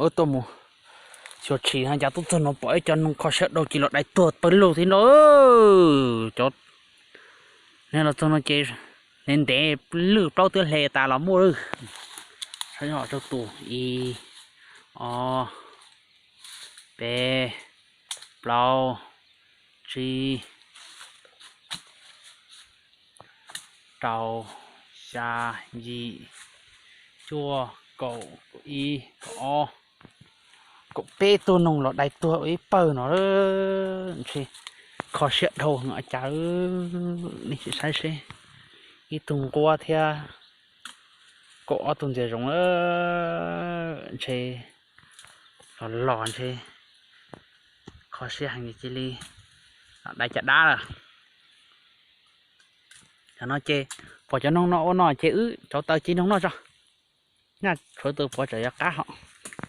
Wb tuaj mus xyuas tshis no cas tuaj txog no pom ib co noog kho siab dhau ces los dai tuag pawg lug thiab no. Cov neeg los txog no ces ntev ntev lwj plaub twb hle tas los muaj lawm. Saib, ho rau tus ib, ob, peb, plaub, tsib, rau, xya, yim, cuaj, kaum, kaum ib, kaum ob, kaum peb tug noog los dai tuag ua ib pawg no. Ntshe kho siab dhau heev ua cas, nej sim saib seb. Ib tug nquab thiab kaum ob tug ntxias zoov, ntshe los los ntshe kho siab heev cia li los dai caj dab lawm. Cov no ces pom cov noog no ua no ces wb rauv taws ci noog noj tso. Nyaj tshuav tus puav tseem yuav qab hos.